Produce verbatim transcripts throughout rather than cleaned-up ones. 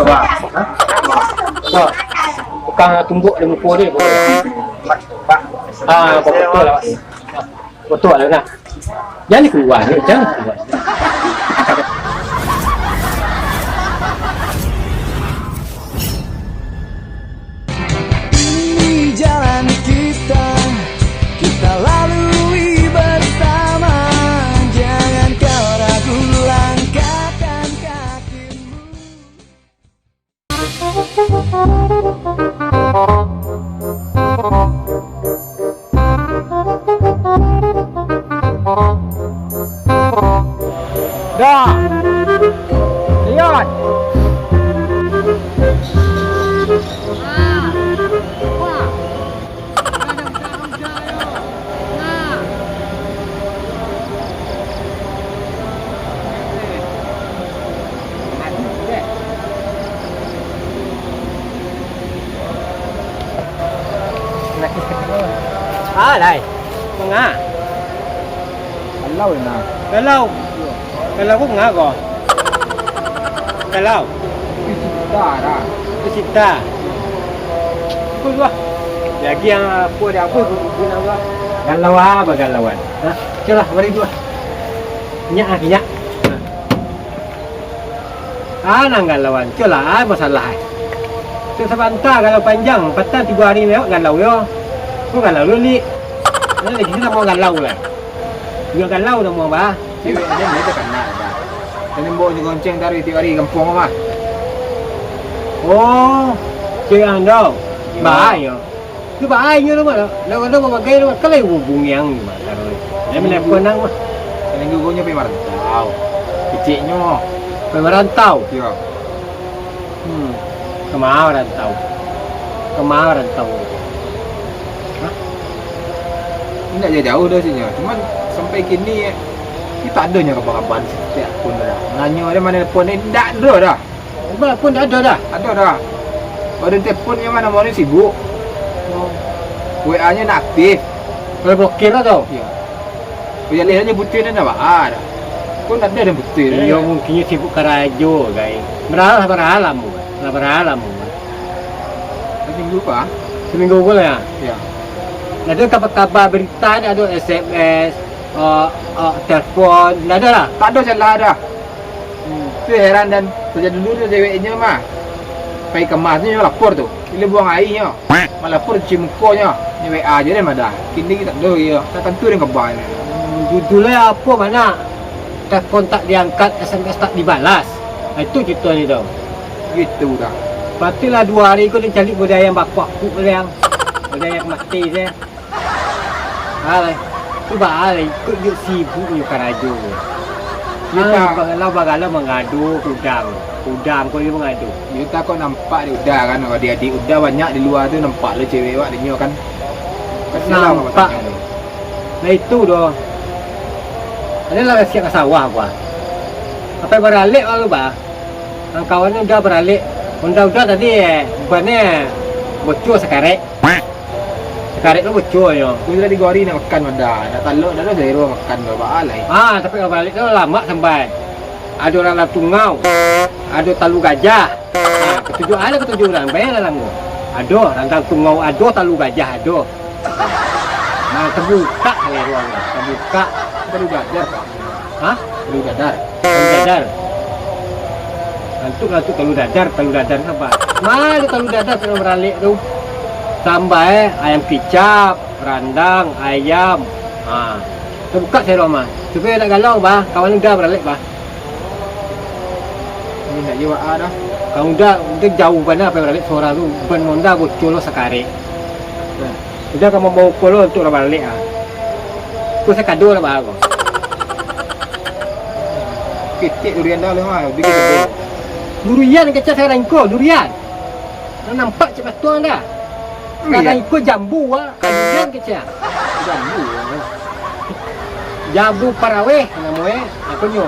Bah. Bah. Tukang tumbuk di muko dia. Ah, betul lah. Betul lah nah. Jangan keluar, jangan keluar. Ini jalan kita, kita lalui bersama. Jangan kau ragu langkahkan kakimu. Dah. Lihat. Ah, lai. Manga? Galau nah. Galau. Galau ko manga ko? Galau. Tapi cinta dah. Tapi cinta. Itu lah. Lagi yang apa dia apa guna lah. Galau apa galauan? Hah? Caklah, mari dua. Nyak ah, nyak. Ah, nan galauan. Caklah, ah, masalah ai. Tu sabanta galau panjang, patang tigo hari lewat galau yo. Ko galau lulik. Nah, lagi namo galau lah. Iyo galau namo bah. Cewek aja dia terkenal bah. Kena bawa je gonceng dari tiap hari kampung mah. Oh, cewek ando. Iyo. Bah, yo. Tu baai nyo tu mah. Lah, lah, lah, bagai tu mah. Kan lai hubungi ang mah. Lai menelpon ang mah. Saminggu ko nyo pai marantau. Keciknyo. Pai marantau? Iyo. Hmm. Kama marantau? Kama marantau? Hah? Indak jauh-jauh dari sini. Cuman sampai kini, kita ado nyo kabar-kabar setiap pun dah. Nanyo ado, manelpon, indak ado dah. Ba, pun dak ado dah. Ado dah. Ado telepon nyo mah, namonyo sibuk. Oh. W A-nyo ndak aktif. Kalau blokir lah tu. Iyo. Ujaleh aja putih dan dak baa dah. Pun dak ado yang putih dah. Iyo, mungkinnyo sibuk karajo, gai. Baralah, baralah mu. Lah baralah mu. Seminggu pa? Seminggu ko lah ya? Iyo. Dak ado kabar-kabar, berita dak ado, S M S, eh, eh, telepon, dak ado lah. Tak ado salah dah. Hmm. Tu heran dan, sejak dulu tu ceweknyo mah pai kamah tu nyo lapor tu. Bila buang aia nyo, malapor cuci mukonyo, nyo W A je den madah. Kini tak ado iyo, tak tantu den kabanyo. Hmm, judulnyo apo, mana? Telepon tak diangkat, S M S tak dibalas. Ha, itu caritonyo tu. Gitu dah. Patuiklah duo hari ko den caliak model yang bakuak-kuak tu, yang model yang mati je. Alah, tu baa lah, ikut jo sibuknyo karajo. Iyo, ah, ta- bagalau-bagalau mangado kudang. Kudang ko iyo mangado. Iyo, ta kok nampak dek Uda kan, adiak-adiak Uda banyak di lua tu, nampak lo cewek wak dinyo kan. Kasian lah nampak. Nah, itu doh. Ado lah siap ka sawah gua. Apai baralek lalu, bah. Kawan Uda baralek. Honda Uda tadi, eh, bannyo bocor sakarek. Sakarek tu bocor nyo. Aku tadi tigo hari nak makan, Uda. Nak talok, dak ado sayur makan, baa lai. Ah, tapi kalau baralek tu lamak sampai. Ado randang tungau. Ado talu gajah. Ah, katujuah, ado katujuah urang, bayangkan lah. Ado randang tungau, ado talu gajah, ado. Nah, tabukak sakarek tu, tabukak. Talu gajah, Pak. Hah? Talu dadar. Talu dadar. Lantuk-lantuk talu dadar, talu dadar saba. Ma ado talu dadar kalau baralek tu? Samba, eh, ayam kicap, randang, ayam. Ha. Tabukak sayur mah. Supayo dak galau, bah. Kawan Uda baralek, bah. Ini nak jiwa A dah. Kawan Uda, Uda jauah bana apai baralek surang tu. Ban Honda bocor lo sakarek. Nah. Uda ka mambawa pulo untuak urang baralek ah. Ko sakado lah baa ko. Ketek durian dah lah, ah, bikin kado. Durian kecek sakarang ko, durian. Nah, nampak cek patuang dah. Durian. Sakarang ko jambu ah, durian kecek. Jambu. Jambu paraweh namonyo, apo nyo?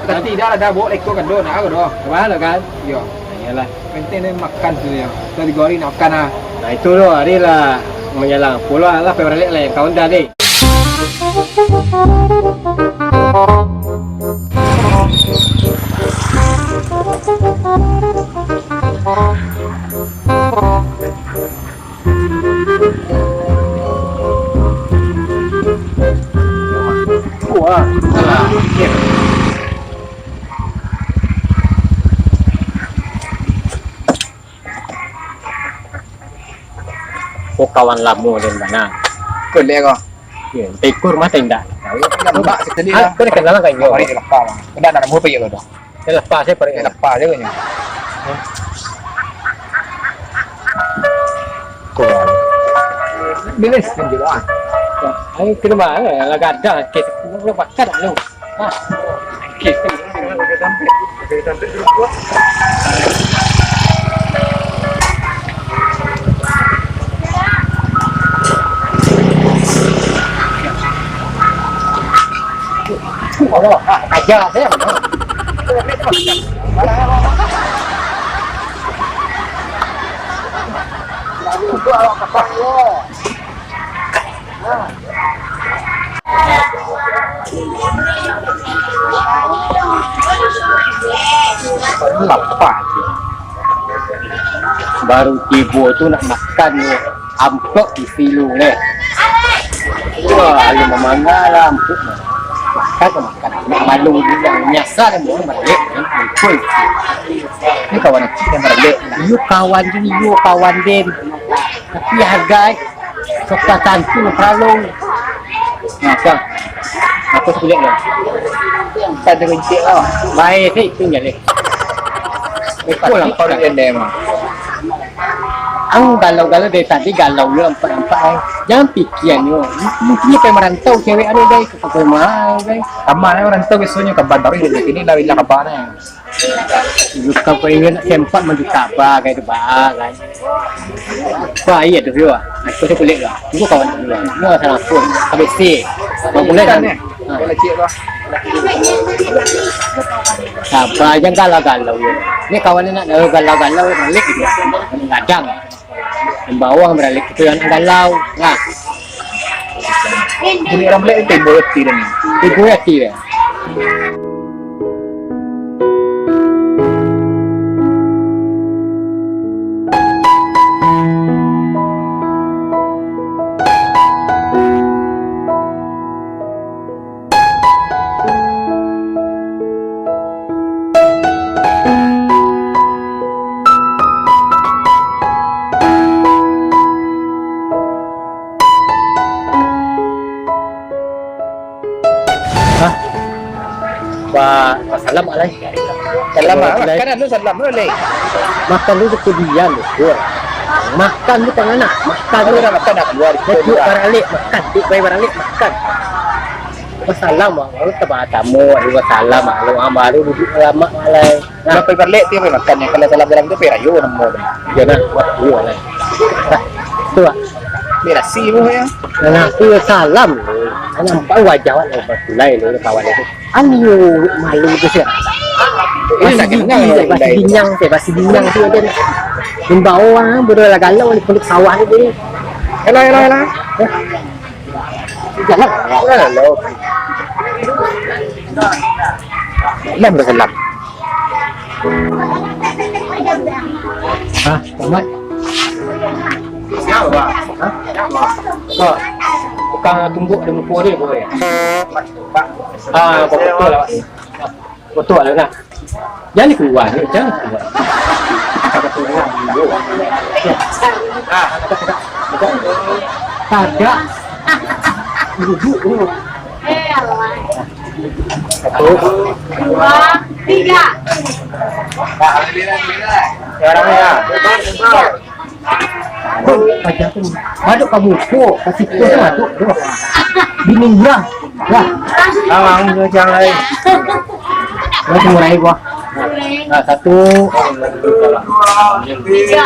Tapi dah lah, dah bawa leko kado, nak kado. Kemano kan? Iyo. Iyolah. Penting dia makan tu dia. Dah tiga hari nak makan ah. Nah, itu tu hari lah menjelang pulang lah, pergi balik lah yang kawan dah deh. Ko kawan lamo den bana. Kolek ko. Yo, entah iko rumah teh indak. Nampak situ dia. Ah, kau dah kenal kan yo? Parik lapar, bang. Kena nak nemu apa ya kau tu? Dia lapar, saya parik. Dia lapar je kan. Kau. Bilis kan juga. Ayo ke rumah, eh, lah gadang, kes. Lu bakar lu. Ah. Kes. Aja saya. Lapar. Baru tibo tu nak makan ni, ampek isi lu ni. Wah, ayo mamangga lah ampek. Makan ke makan. Nak malu juga. Nyasar yang mau balik. Ampun. Ni kawan kecil yang balik. Yo kawan tu, yo kawan den. Tapi harga, eh, sopan santun, paralo. Nah, apa? Apa sebulan ya? Tak ada rencik lah. Baik, eh, tinggal, eh. Betul lah, kalau dia memang. Ang galau-galau dari tadi, galau je nampak-nampak, eh. Jangan pikiran je. Mungkin dia pengen merantau, cewek ada, guys. Ke rumah, guys. Aman, eh, merantau biasanya kabar baru dia. Ini dah bilang kabarnya. Bukan kau ingin nak sempat mandi kaba, kayak tu, bah, kan. Wah, iya tu, yo. Aku tu kulik lah. Tunggu kawan dulu lah. Yo, salah pun. Habis si. Mau mulai kan? Ha. Sabar, jangan galau-galau, yo. Ni kawan ni nak galau-galau, balik gitu. Kadang. Yang bawah baralek tu yang galau. Nah. Jadi orang balik timbul hati dia ni. Timbul hati dia. Hah? Ba-, basalam alai. Salam, ah. Makan anu, salam dulu, Lek. Makan dulu, kudian dulu. Makan dulu, tangan nak. Makan dulu. Dah makan, dah keluar. Dah duduk baralek, makan. Duduk bae baralek, makan. Basalam, ah. Baru tabatamu, baru basalam, ah. Lalu, ah, baru duduk lama, alai. Nah. Sampai baralek, tiap hari makan. Yang kalau salam-salam tu, perayo namo tu. Jangan buat dulu, alai. Nah, tu, ah. Berasi mu, ya. Nah, tu salam. Nampak wajah awak, bakulai dulu, kawan itu. Anu, malu tu sia. Masa kenal, basi dinyang teh, basi dinyang tu aja. Imbau orang, bodoh lah galau di pondok sawah tu dia. Hello, hello, hello. Jalan. Hello. Salam, salam. Hah, Mat? Hah? Kau, tukang tumbuk di muka dia, boleh? Ah, kau betul lah, Pak. Betul lah, nak. Jangan keluar, jangan keluar. Kau betul lah, dulu. Ah, kagak. Duduk dulu. Satu. Dua, tiga. Sekarang ya. Baduk kamu, ko, kasih ko sama tu, tu. Bini murah. Wah. Awang tu cang lai. Wah, murah gua. Nah, satu. Tiga.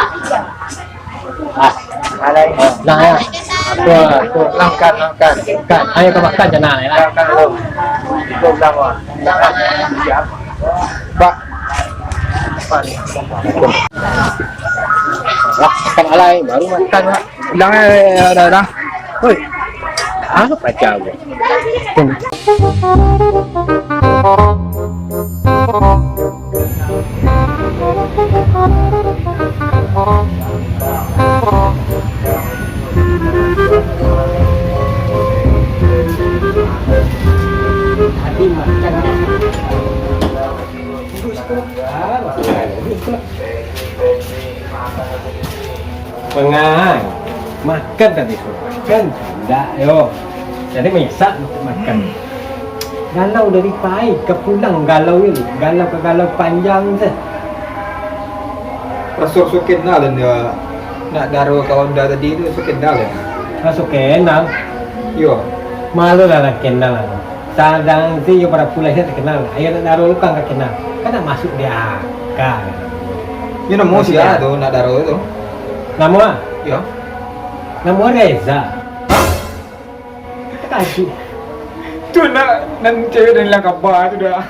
Ah. Alai. Nah, ya. Aku, aku. Langkan, langkan. Kan, ayo ka makan je, nah, ya. Langkan lu. Itu bilang, wah. Siap. Pak. Lah, makan alai, baru makan, Pak. Dah, dah, dah, dah, dah. Hoi. Dah, pacar gua. Pun. Tadi makan dah. Duduk situ lah. Ah, masuk lah. Duduk situ lah. Mangan. Makan tadi tu. Makan. Ndak, yo. Jadi, masak untuk makan. Galau dari pai ka pulang, galau ni. Galau ka galau panjang tu. Raso-raso kenal dia. Nak daro ka Honda tadi tu, raso kenal ya? Raso kenal. Yo. Malu lah, lah kenal lah. Sadang si yo bara pulai sia tak kenal. Ayo nak daro lu kan ka kenal. Kan nak masuk di akal. Yo, namo sia tu nak daro tu? Namo ah? Yo. Namo Reza. Hah? Takajik. Tu nak nan cewek dan hilang kaba tu dah.